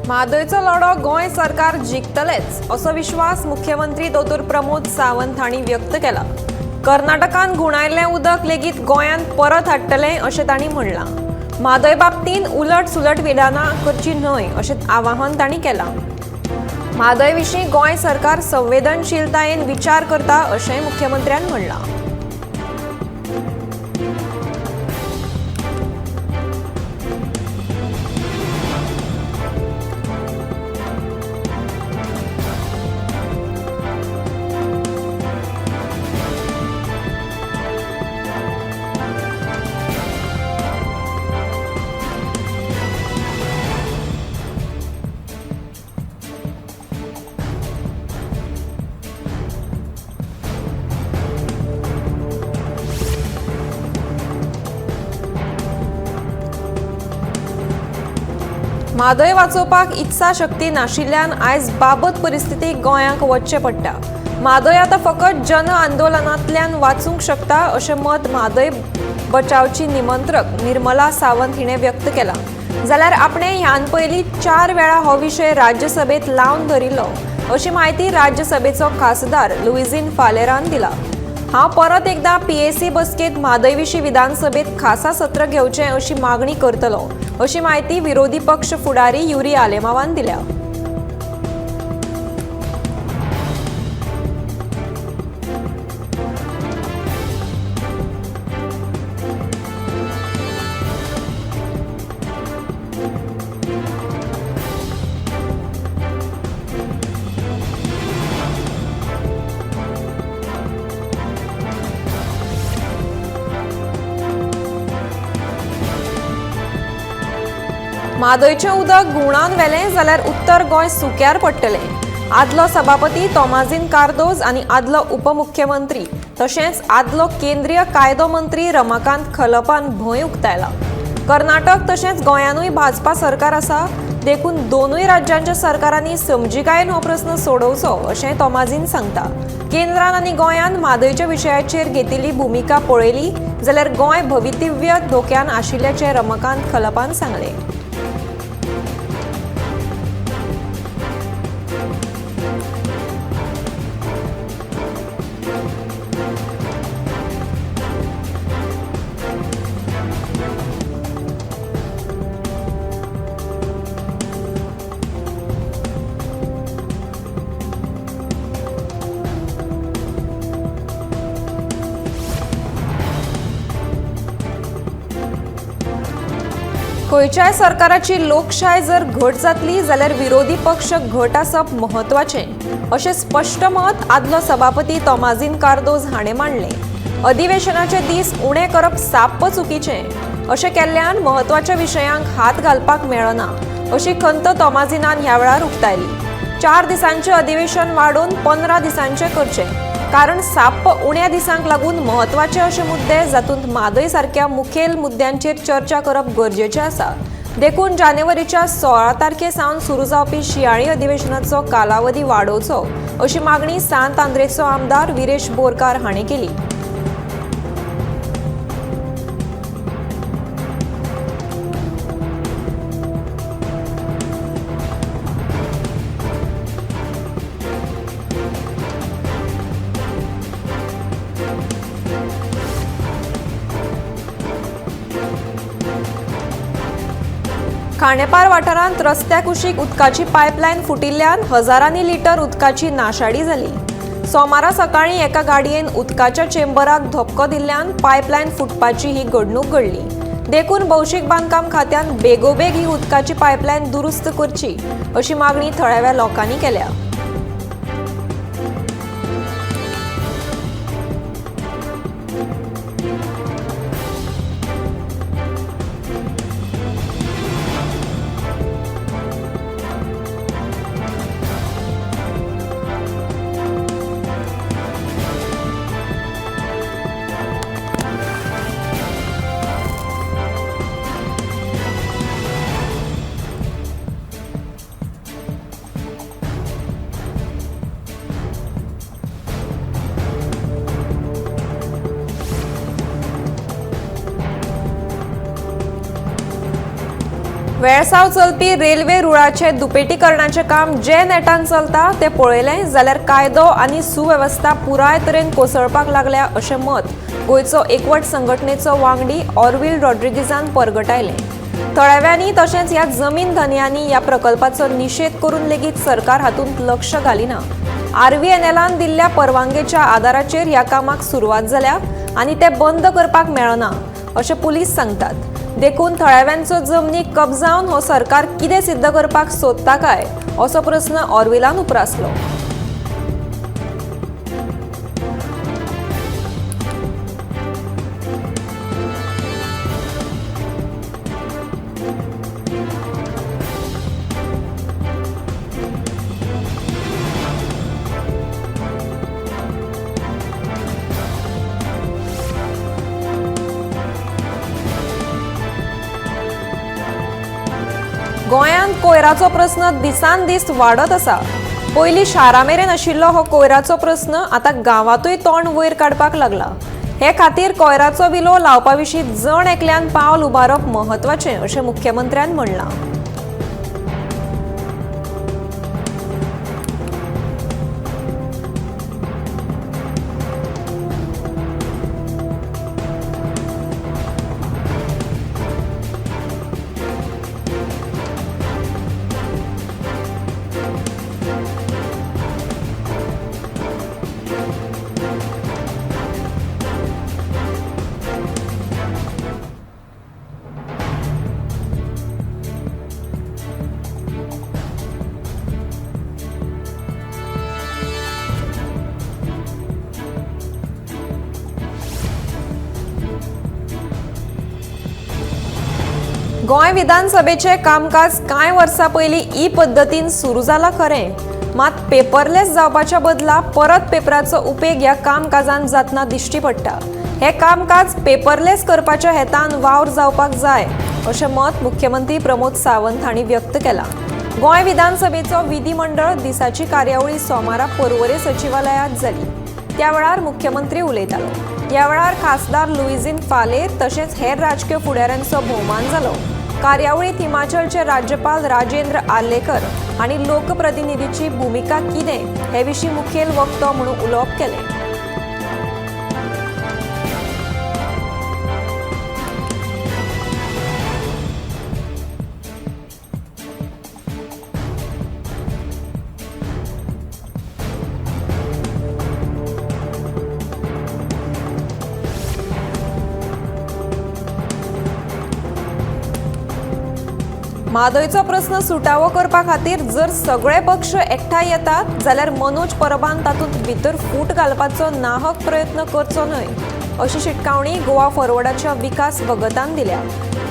म्हादयचो लढो गोंय सरकार जिखतलेच असो विश्वास मुख्यमंत्री दोतोर प्रमोद सावंत हांणी व्यक्त केला. कर्नाटकान घुणायल्लें उदक लेगीत गोंयांत परत हाडटले अशें तांणी म्हणलां. म्हादय बाबतींत उलट सुलट विधानां करची न्हय अशें आवाहन तांणी केलां. म्हादय विशीं गोंय सरकार संवेदनशीलतायेन विचार करता अशेंय मुख्यमंत्र्यान म्हणलां. म्हादय वाचोवपाक इत्साशक्ती नाशिल्ल्यान आयज बाबत परिस्थितीक गोंयांक वचचें पडटा. म्हादय आतां फकत जन आंदोलनांतल्यान वाचूंक शकता अशें मत म्हादय बचावची निमंत्रक निर्मला सावंत हिणें व्यक्त केलां. जाल्यार आपणें ह्यान पयलीं 4 वेळा हो विशय राज्यसभेंत लावन धरिल्लो अशी म्हायती राज्यसभेचो खासदार लुइझिन फालेरान दिला. हांव परत एकदां पीएसी बसकेंत म्हादय विशीं विधानसभेंत खासा सत्र घेवचें अशी मागणी करतलो अशी म्हायती विरोधी पक्ष फुडारी युरी आलेमावान दिल्या. म्हादयचें उदक घुंवडावन व्हेलें जाल्यार उत्तर गोंय सुक्यार पडटलें. आदलो सभापती तोमाझीन कार्दोज आनी आदलो उपमुख्यमंत्री तशेंच आदलो केंद्रीय कायदो मंत्री रमाकांत खलपान भंय उक्तायला. कर्नाटक तशेंच गोंयानूय भाजपा सरकार आसा, देखून दोनूय राज्यांच्या सरकारांनी समजिकायेन हो प्रस्न सोडोवचो अशें तोमाझीन सांगता. केंद्रान आनी गोंयान म्हादयच्या विशयाचेर घेतिल्ली भुमिका पळयली जाल्यार गोंय भवितव्य धोक्यान आशिल्ल्याचें रमाकांत खलपान सांगलें. खंयच्याय सरकाराची लोकशाय जर घट जातली जाल्यार विरोधी पक्ष घट आसप म्हत्वाचें अशें स्पश्ट मत आदलो सभापती तोमाझीन कार्दोज हाणें मांडलें. अधिवेशनाचे दीस उणे करप साप्प चुकीचें अशें केल्ल्यान म्हत्वाच्या विशयांक हात घालपाक मेळना अशी खंत तोमाझिनान ह्या वेळार उक्तायली. 4 दिसांचें अधिवेशन वाडोवन 15 दिसांचें करचें, कारण साप्प उण्या दिसांक लागून म्हत्वाचे अशे मुद्दे जातूंत म्हादय सारक्या मुखेल मुद्द्यांचेर चर्चा करप गरजेचें आसा. देखून जानेवारीच्या 16 तारखे सावन सुरू जावपी शिंयाळी अधिवेशनाचो कालावधी वाडोवचो अशी मागणी सांत आंद्रेचो आमदार विरेश बोरकार हांणी केली. खांडेपार वाठारांत रस्त्या कुशीक उदकाची पायपलायन फुटिल्ल्यान हजारांनी लिटर उदकाची नाशाडी जाली. सोमारा सकाळीं एका गाडयेन उदकाच्या चेंबराक धपको दिल्ल्यान पायपलायन फुटपाची ही घडणूक घडली. देखून भौशीक बांदकाम खात्यान बेगोबेग ही उदकाची पायपलायन दुरुस्त करची अशी मागणी थळाव्या लोकांनी केल्या. वेळसाव चलपी रेल्वे रुळाचे दुपेटीकरणाचें काम जे नेटान चलता तें पळयलें जाल्यार कायदो आनी सुवेवस्था पुराय तरेन कोसळपाक लागल्या अशें मत गोंयचो एकवट संघटनेचो वांगडी ऑर्विल रॉड्रिगीजान परगटायलें. थळाव्यांनी तशेंच ह्या जमीन धनयांनी ह्या प्रकल्पाचो निशेध करून लेगीत सरकार हातूंत लक्ष घालिना. आरव्हीएनएलान दिल्ल्या परवानगेच्या आदाराचेर ह्या कामाक सुरवात जाल्या आनी तें बंद करपाक मेळना अशें पुलीस सांगतात. देखून थळाव्यांचो जमनी कब्जावन हो सरकार कितें सिद्ध करपाक सोदता काय असो प्रस्न ऑर्विलान उप्रासलो. गोंयांत कोयराचो प्रस्न दिसान दीस वाडत आसा. पयलीं शारा मेरेन आशिल्लो हो कोयराचो प्रस्न आतां गांवांतूय तोंड वयर काडपाक लागला. हे खातीर कोयराचो विलो लावपा विशीं जण एकल्यान पावल उबारप म्हत्वाचें अशें मुख्यमंत्र्यान म्हणलां. गोंय विधानसभेचें कामकाज कांय वर्सां पयलीं ई पद्दतीन सुरू जालां खरें, मात पेपरलेस जावपाच्या बदला परत पेपराचो उपेग ह्या कामकाजान जातना दिश्टी पडटा. हें कामकाज पेपरलेस करपाच्या हेतान वावर जावपाक जाय अशें मत मुख्यमंत्री प्रमोद सावंत हांणी व्यक्त केलां. गोंय विधानसभेचो विधिमंडळ दिसाची कार्यावळी सोमारा पर्वरे सचिवालयांत जाली. त्या वेळार मुख्यमंत्री उलयतालो. ह्या वेळार खासदार लुईझिन फालेर तशेंच हेर राजकीय फुडाऱ्यांचो भोवमान जालो. कार्यावळींत हिमाचलचे राज्यपाल राजेंद्र आर्लेकर आनी लोकप्रतिनिधीची भुमिका कितें हे विशीं मुखेल वक्तो म्हणून उलोवप केलें. म्हादयचो प्रस्न सुटावो करपा खातीर जर सगळे पक्ष एकठांय येतात जाल्यार मनोज परबान तातूंत भितर फूट घालपाचो नाहक प्रयत्न करचो न्हय अशी शिटकावणी गोवा फॉरवर्डाच्या विकास भगतान दिल्या.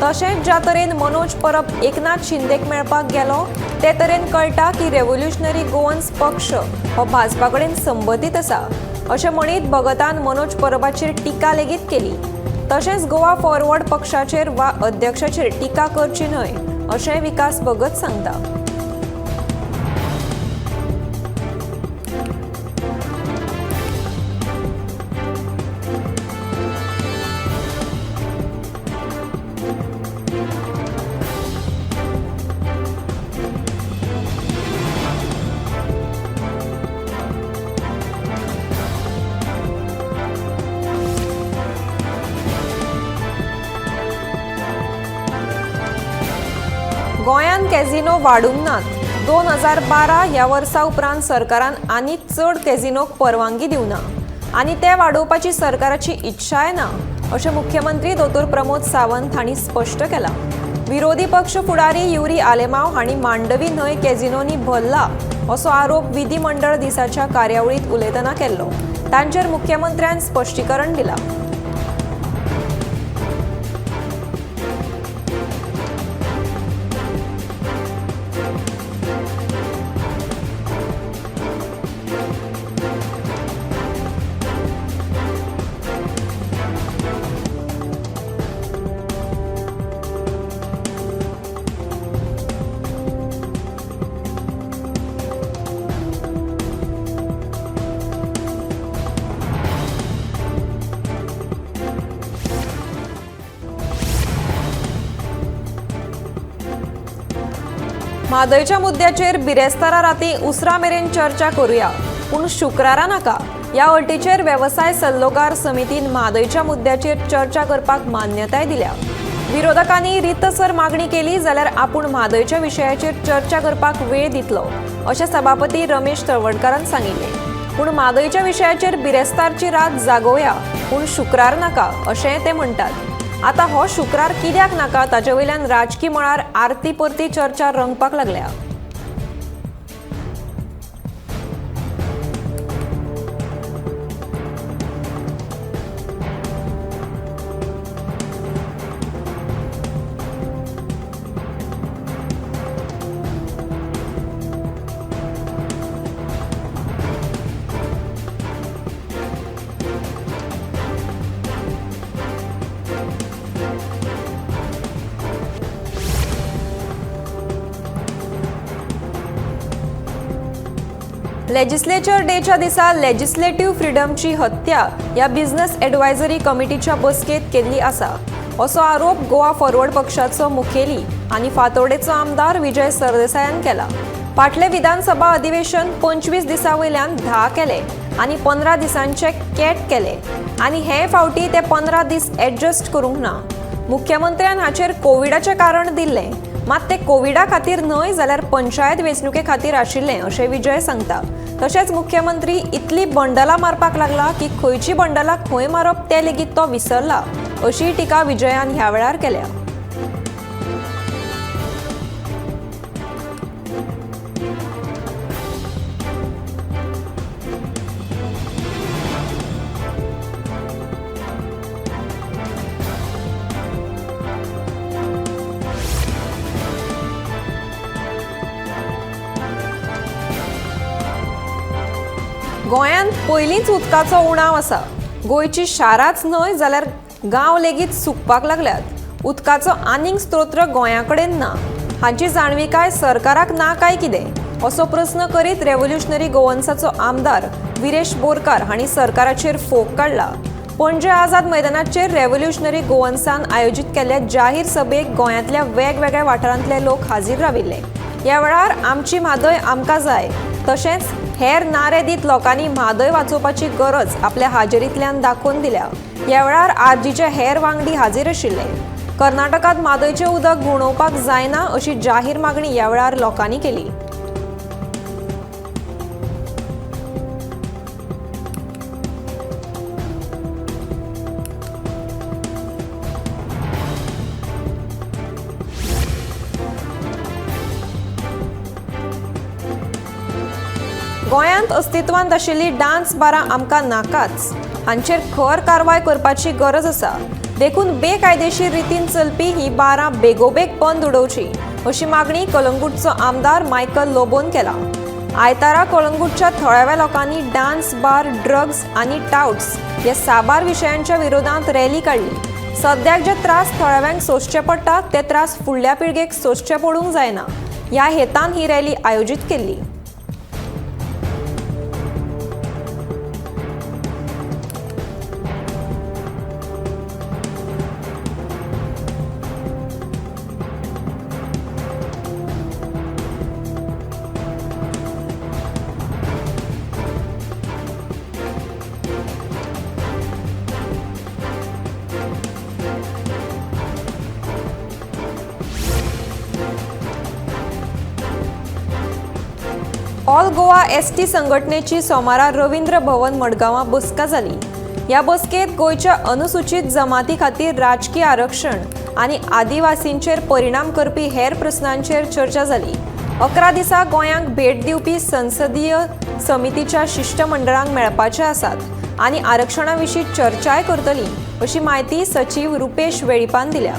तशेंच ज्या तरेन मनोज परब एकनाथ शिंदेक मेळपाक गेलो ते तरेन कळटा की रेव्होल्युशनरी गोवन्स पक्ष हो भाजपा कडेन संबंदीत आसा अशें म्हणीत भगतान मनोज परबाचेर टिका लेगीत केली. तशेंच गोवा फॉरवर्ड पक्षाचेर वा अध्यक्षाचेर टिका करची न्हय अशें विकास भगत सांगता. गोंयांत कॅझिनो वाडूंक नात. 2012 ह्या वर्सा उपरांत सरकारान आनी चड कॅझिनोक परवानगी दिवना आनी ते वाडोवपाची सरकाराची इच्छाय ना अशें मुख्यमंत्री दोतोर प्रमोद सावंत हांणी स्पश्ट केलां. विरोधी पक्ष फुडारी युरी आलेमाव हांणी मांडवी न्हंय कॅझिनोनी भरला असो आरोप विधिमंडळ दिसाच्या कार्यावळींत उलयतना केल्लो. तांचेर मुख्यमंत्र्यान स्पश्टीकरण दिलां. म्हादयच्या मुद्द्याचेर बिरेस्तारा राती उसरां मेरेन चर्चा करुया, पूण शुक्रारा नाका। ह्या अटीचेर वेवसाय सल्लोगार समितीन म्हादयच्या मुद्द्याचेर चर्चा करपाक मान्यताय दिल्या। विरोधकांनी रितसर मागणी केली जाल्यार आपूण म्हादयच्या विशयाचेर चर्चा करपाक वेळ दितलो अशें सभापती रमेश तळवडकारान सांगिल्लें। पूण म्हादयच्या विशयाचेर बिरेस्तारची रात जागोवया, पूण शुक्रार नाका अशें ते म्हणटात। आतां हो शुक्रार कित्याक नाका ताचे वयल्यान राजकी मळार आरती परती चर्चा रंगपाक लागल्या। लेजिस्लेचर डेच्या दिसा लेजिस्लेटिव्ह फ्रीडमची हत्या ह्या बिझनेस एडवायझरी कमिटीच्या बसकेंत केल्ली आसा असो आरोप गोवा फॉरवर्ड पक्षाचो मुखेली आनी फातोर्डेचो आमदार विजय सरदेसायान केला। फाटलें विधानसभा अधिवेशन 25 दिसां वयल्यान 10 केलें आनी 15 दिसांचे कॅट केले आनी हे फावटी ते 15 दीस एडजस्ट करूंक ना। मुख्यमंत्र्यान हाचेर कोविडाचें कारण दिल्लें, मात ते कोविडा खातीर न्हय जाल्यार पंचायत वेंचणुके खातीर आशिल्लें अशें विजय सांगता। तशेंच मुख्यमंत्री इतली बंडलां मारपाक लागला की खंयची बंडलां खंय मारप तें लेगीत तो विसरला अशी टिका विजयान ह्या वेळार केल्या। गोंयांत पयलींच उदकाचो उणाव आसा। गोंयची शारांच न्हय जाल्यार गांव लेगीत सुकपाक लागल्यात। उदकाचो आनीक स्त्रोत गोंया कडेन ना हाची जाणविकाय सरकाराक ना काय कितें असो प्रस्न करीत रेव्होल्युशनरी गोवन्साचो आमदार विरेश बोरकार हांणी सरकाराचेर फोग काडला। पणजे आझाद मैदानाचेर रेव्होल्युशनरी गोवन्सान आयोजीत केल्ल्या जाहीर सभेक गोंयांतल्या वेगवेगळ्या वाठारांतले लोक हाजीर राविल्ले। ह्या वेळार आमची म्हादय आमकां जाय तशेंच हेर नारे दीत लोकांनी म्हादय वाचोवपाची गरज आपल्या हाजेरींतल्यान दाखोवन दिल्या। ह्या वेळार आरजीचे हेर वांगडी हाजीर आशिल्ले। कर्नाटकांत म्हादयचें उदक घुंवडावपाक जायना अशी जाहीर मागणी ह्या वेळार लोकांनी केली। गोंयांत अस्तित्वांत आशिल्ली डान्स बारां आमकां नाकाच, हांचेर खर कारवाय करपाची गरज आसा। देखून बेकायदेशीर रितीन चलपी ही बारां बेगोबेग बंद उडोवची अशी मागणी कलंगूटचो आमदार मायकल लोबोन केला। आयतारा कलंगूटच्या थळाव्या लोकांनी डान्स बार, ड्रग्ज आनी टाउट्स ह्या साबार विशयांच्या विरोधांत रॅली काडली। सद्याक जे त्रास थळाव्यांक सोंसचे पडटात ते त्रास फुडल्या पिळगेक सोंसचे पडूंक जायना ह्या हेतान ही रॅली आयोजीत केल्ली। ऑल गोवा एसटी संघटनेची सोमारा रवींद्र भवन मडगांवां बसका जाली। ह्या बसकेंत गोंयच्या अनुसूचित जमाती खातीर राजकी आरक्षण आनी आदिवासींचेर परिणाम करपी हेर प्रस्नांचेर चर्चा जाली। 11 दिसा गोंयांक भेट दिवपी संसदीय समितीच्या शिश्टमंडळांक मेळपाचे आसात आनी आरक्षणा विशीं चर्चाय करतली अशी म्हायती सचीव रुपेश वेळीपान दिल्या।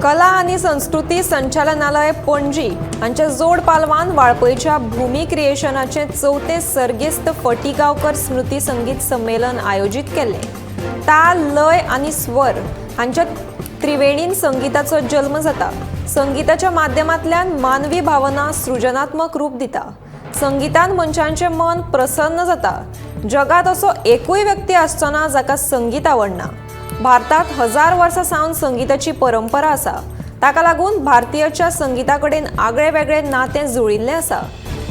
कला आनी संस्कृती संचालनालय पणजी हांच्या जोड पालवान वाळपयच्या भूमी क्रिएशनाचें चवथें सर्गेस्त फटी गांवकर स्मृती संगीत संमेलन आयोजीत केल्लें. ताल, लय आनी स्वर हांच्या त्रिवेणीन संगीताचो जल्म जाता. संगीताच्या माध्यमांतल्यान मानवी भावना सृजनात्मक रूप दिता. संगीतान मनशांचें मन प्रसन्न जाता. जगांत असो एकूय व्यक्ती आसचो ना जाका संगीत आवडना. भारतात 1000 वर्सां सावन संगीताची परंपरा आसा. ताका लागून भारतीयाच्या संगीता कडेन आगळे वेगळे नातें जुळिल्लें आसा.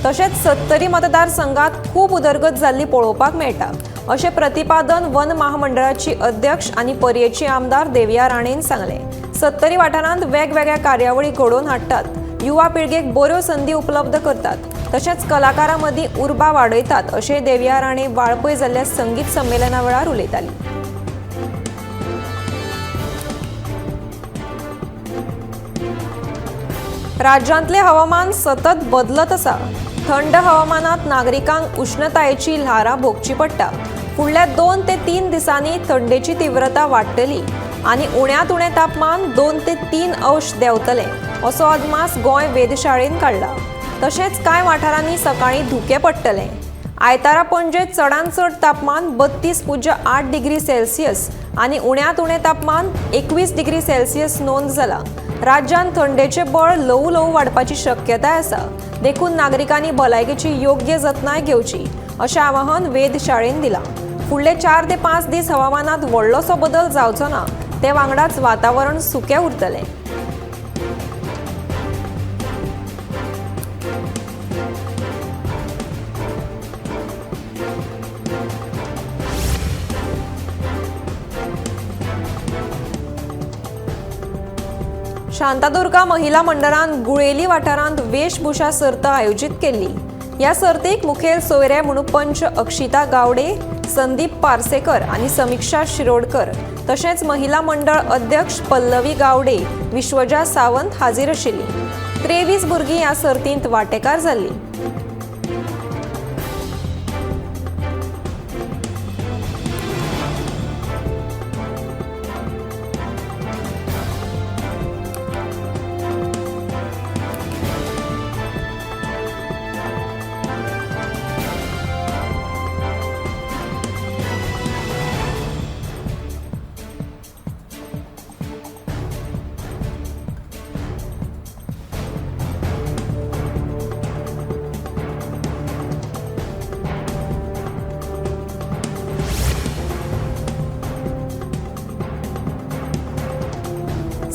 तशेंच सत्तरी मतदारसंघात खूब उदरगत जाल्ली पळोवपाक मेळटा अशें प्रतिपादन वन महामंडळाची अध्यक्ष आनी पर्येची आमदार देविया राणेन सांगलें. सत्तरी वाठारांत वेगवेगळ्या कार्यावळी घडोवन हाडटात, युवा पिळगेक बऱ्यो संदी उपलब्ध करतात, तशेंच कलाकारां मदीं उर्बा वाडयतात अशें देविया राणे वाळपय जाल्ल्या संगीत संमेलना वेळार उलयताली. राज्यांतले हवामान सतत बदलत आसा. थंड हवामानात नागरिकांक उष्णतायेची ल्हारां भोगची पडटा. फुडल्या 2 ते 3 दिसांनी थंडेची तीव्रता वाडटली आनी उण्यांत उणें तापमान 2 ते 3 अंश देंवतलें असो अदमास गोंय वेधशाळेन काडला. तशेंच कांय वाठारांनी सकाळीं धुकें पडटलें. आयतारा पणजे चडांत चड तापमान 32.8 डिग्री सेल्सियस आनी उण्यांत उणें तापमान 21 डिग्री सेल्सियस नोंद जाला. राज्यांत थंडेचें बळ ल्हवू ल्हवू वाडपाची शक्यताय आसा. देखून नागरिकांनी भलायकेची योग्य जतनाय घेवची अशें आवाहन वेधशाळेन दिलां. फुडले 4 ते 5 दीस हवामानांत व्हडलोसो बदल जावचो ना, ते वांगडाच वातावरण सुकें उरतलें. शांतादुर्गा महिला मंडळान गुळेली वाठारांत वेशभूषा सर्त आयोजीत केल्ली. ह्या सर्तीक मुखेल सोयरे म्हणून पंच अक्षिता गावडे, संदीप पार्सेकर आनी समीक्षा शिरोडकर तशेंच महिला मंडळ अध्यक्ष पल्लवी गावडे, विश्वजा सावंत हाजीर आशिल्ली. 23 भुरगीं ह्या सर्तींत वांटेकार जाल्लीं.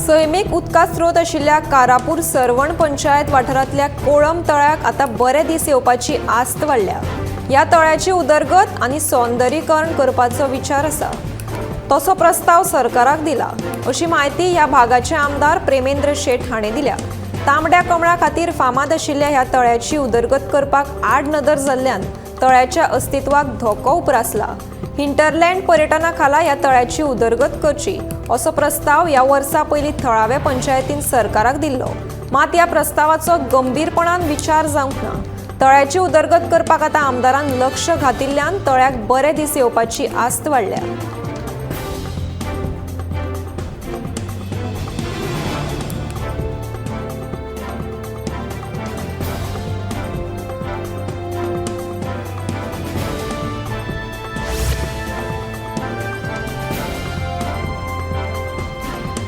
सैमीक उदका स्रोत आशिल्ल्या कारापूर सर्वण पंचायत वाठारांतल्या कोळम तळ्याक आतां बरे दीस येवपाची आस्त वाडल्या. ह्या तळ्याची उदरगत आनी सौंदर्यीकरण करपाचो विचार आसा. तसो प्रस्ताव सरकाराक दिला अशी म्हायती ह्या भागाचे आमदार प्रेमेंद्र शेट हाणें दिल्या. तांबड्या कमळा खातीर फामाद आशिल्ल्या ह्या तळ्याची उदरगत करपाक आडनदर जाल्ल्यान तळ्याच्या अस्तित्वाक धोको उप्रासला. हिंटरलँड पर्यटना खाला ह्या तळ्याची उदरगत करची असो प्रस्ताव ह्या वर्सा पयलीं थळाव्या पंचायतीन सरकाराक दिल्लो. मात ह्या प्रस्तावाचो गंभीरपणान विचार जावंक ना. तळ्याची उदरगत करपाक आतां आमदारान लक्ष घातिल्ल्यान तळ्याक बरे दीस येवपाची आस्त वाडल्या.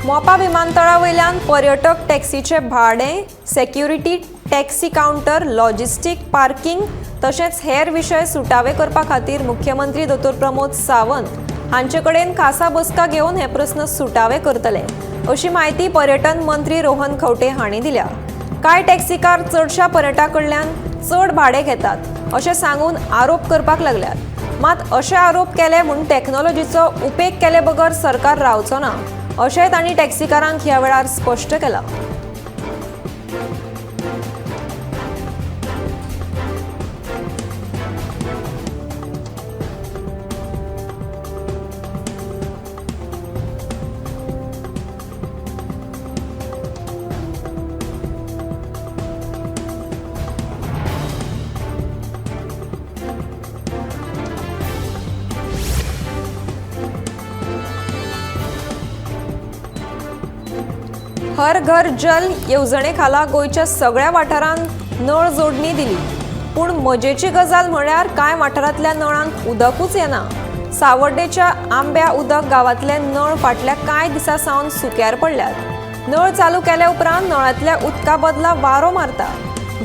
मोपा विमानतळा वयल्यान पर्यटक टॅक्सीचे भाडें, security, taxi counter, logistic, parking तशेंच हेर विशय सुटावे करपा खातीर मुख्यमंत्री दोतोर प्रमोद सावंत हांचे कडेन खासा बसका घेवन हे प्रस्न सुटावे करतले अशी म्हायती पर्यटन मंत्री रोहन खंवटे हांणी दिल्या. कांय टॅक्सीकार चडशा पर्यटकां कडल्यान चड भाडें घेतात अशें सांगून आरोप करपाक लागल्यात. मात अशे आरोप केले म्हूण टॅक्नॉलॉजीचो उपेग केले बगर सरकार रावचो ना अशें तांणी टॅक्सीकारांक ह्या वेळार स्पश्ट केलां. हर घर जल येवजणे खाला गोंयच्या सगळ्या वाठारांत नळ जोडणी दिली, पूण मजेची गजाल म्हळ्यार कांय वाठारांतल्या नळांक उदकूच येना। सावर्डेच्या आंब्या उदक गांवांतले नळ फाटल्या कांय दिसां सावन सुक्यार पडल्यात। नळ चालू केल्या उपरांत नळांतल्या उदका बदला वारो मारता।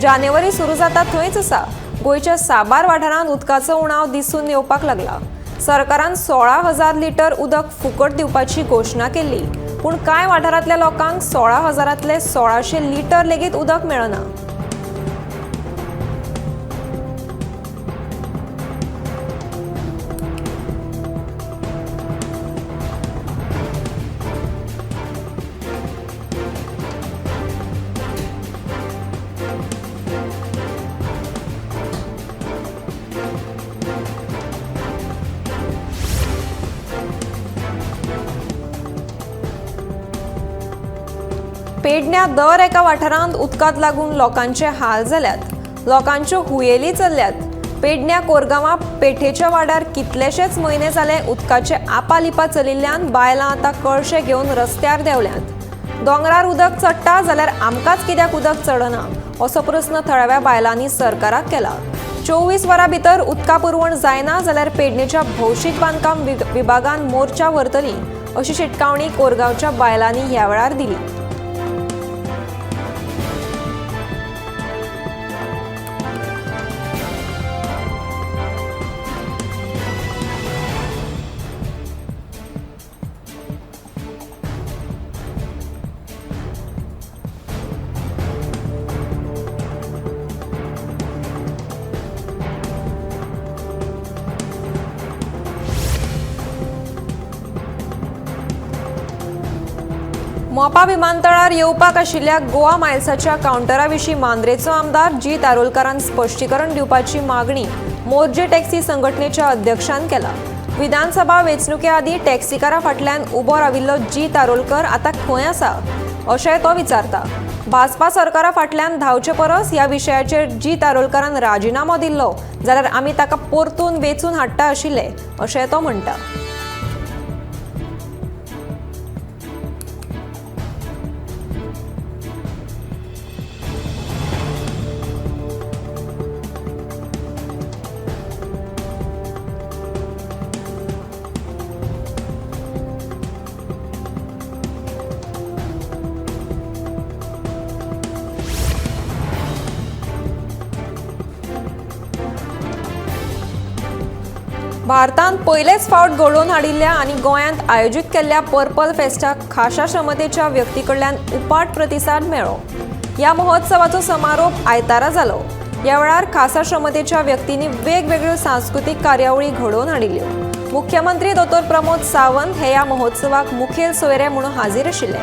जानेवारी सुरू जाता थंयच आसा गोंयच्या साबार वाठारांत उदकाचो उणाव दिसून येवपाक लागला। सरकारान 16,000 लिटर उदक फुकट दिवपाची घोशणा केल्ली, पूण कांय वाठारांतल्या लोकांक 16,000तले 1,600 लिटर लेगीत उदक मेळना। पेडण्या दर एका वाठारांत उदकांत लागून लोकांचे हाल जाल्यात, लोकांच्यो हुयेली चल्ल्यात। पेडण्या कोरगांवां पेठेच्या वाड्यार कितलेशेच म्हयने जाले उदकाचे आपालिपा चलिल्ल्यान बायलां आतां कळशे घेवन रस्त्यार देंवल्यात। दोंगरार उदक चडटा जाल्यार आमकांच कित्याक उदक चडना असो प्रस्न थळाव्या बायलांनी सरकाराक केला। 24 वरां भितर उदका पुरवण जायना जाल्यार पेडणेच्या भौशीक बांदकाम विभागान मोर्चा व्हरतली अशी शिटकावणी कोरगांवच्या बायलांनी ह्या वेळार दिली। मोपा विमानतळार येवपाक आशिल्ल्या गोवा मायल्साच्या कावंटरा विशीं मांद्रेचो आमदार जीत आरोलकारान स्पश्टीकरण दिवपाची मागणी मोरजे टॅक्सी संघटनेच्या अध्यक्षान केला। विधानसभा वेंचणुके आदीं टॅक्सीकारा फाटल्यान उबो राविल्लो जीत आरोलकर आतां खंय आसा अशेंय तो विचारता। भाजपा सरकारा फाटल्यान धांवचे परस ह्या विशयाचेर जीत आरोलकारान राजिनामो दिल्लो जाल्यार आमी ताका परतून वेंचून हाडटा आशिल्ले अशेंय तो म्हणटा। भारतांत पयलेच फावट घडोवन हाडिल्ल्या आनी गोंयांत आयोजीत केल्ल्या पर्पल फेस्टाक खाशा क्षमतेच्या व्यक्ती कडल्यान उपाट प्रतिसाद मेळ्ळो। ह्या महोत्सवाचो समारोप आयतारा जालो। ह्या वेळार खासा क्षमतेच्या व्यक्तींनी वेगवेगळ्यो सांस्कृतीक कार्यावळी घडोवन हाडिल्ल्यो। मुख्यमंत्री दोतोर प्रमोद सावंत हे ह्या महोत्सवाक मुखेल सोयरे म्हणून हाजीर आशिल्ले।